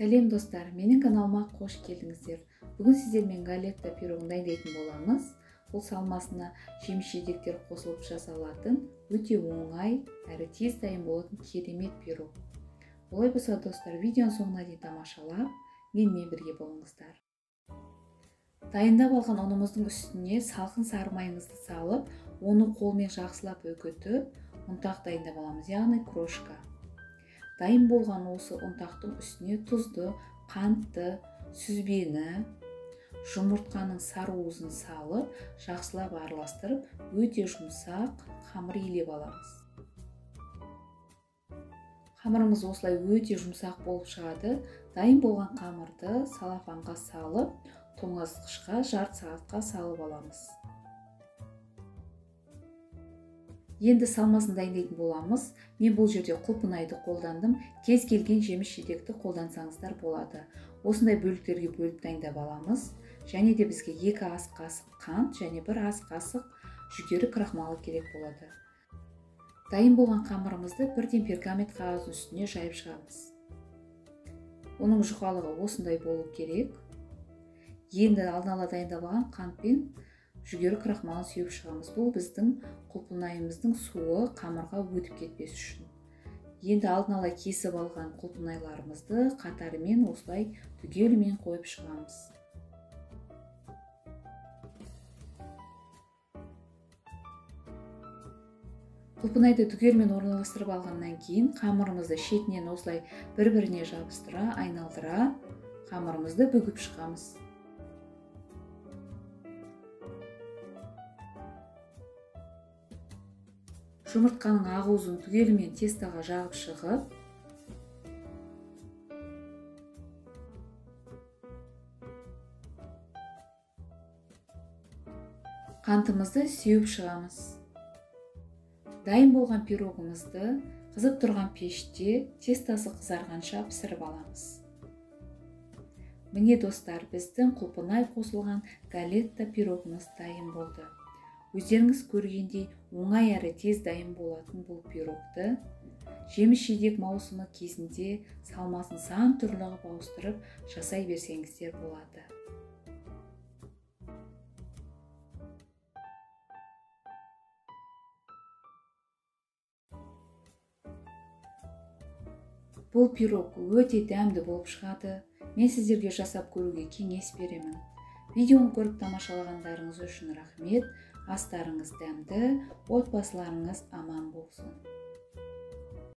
Сәлем достар, менің каналыма қош келдіңіздер. Бүгін сіздермен галетта пирогын дайындайтын боламыз. Бұл салмасына жеміс-жидектер қосылып жасалатын өте оңай әрі тез дайын болатын керемет пирог. Олай болса достар, видеоның соңына дейін тамашалап, менімен бірге болыңыздар. Дайындап алған ұнымыздың үстіне салқын сары майымызды салып, оны қолмен жақсылап үгітіп, ұнтақ дайындап аламыз, яғни крошка. Дайын болған осы ұнтақтың үстіне тұзды, қантты, сүзбені, жұмыртқаның сары уызын салып, жақсылап араластырып, өте жұмсақ қамыр илеп аламыз. Қамырымыз осылай өте жұмсақ болып шығады. Дайын болған қамырды салафанға салып, тоңазытқышқа жарты сағатқа салып аламыз. Енді салмасын дайындайтын боламыз. Мен бұл жерде құлпынайды қолдандым. Кез келген жеміс-жидекті қолдансаңыздар болады. Осындай бөліктерге бөліп дайындап аламыз. Және де бізге 2 ас қасық қант және 1 ас қасық жүгері крахмалы керек болады. Дайын болған қамырымызды бірден пергамент қағаздың үстіне жайып шығамыз. Оның жұқалығы осындай болу керек. Енді алдын ала дайындап алған қант пен жүгері крахмалын сеуіп шығамыз. Бұл біздің құлпынайымыздың суы қамырға өтіп кетпес үшін. Енді алдын ала кесіп алған құлпынайларымызды қатарымен осылай түгелімен қойып шығамыз. Құлпынайды түгелімен орналастырып алғаннан кейін қамырымызды шетінен осылай бір-біріне жабыстыра, айналдыра қамырымызды бүгіп шығамыз. Жұмыртқаның ақ уызын түгелімен тестаға жағып шығып, қантымызды сеуіп шығамыз. Дайын болған пирогымызды қызып тұрған пеште тестасы қызарғанша пісіріп аламыз. Міне достар, біздің құлпынай қосылған галетта пирогымыз дайын болды. Өздеріңіз көргендей оңай әрі тез дайын болатын бұл пирогты жеміс-жидек маусымы кезінде салмасын сан түрлі қылып ауыстырып жасай берсеңіздер болады. Бұл пирог өте дәмді болып шығады. Мен сіздерге жасап көруге кеңес беремін. Видеоны көріп тамашалағандарыңыз үшін рахмет. Астарыңыз дәмді, отбасыларыңыз аман болсын.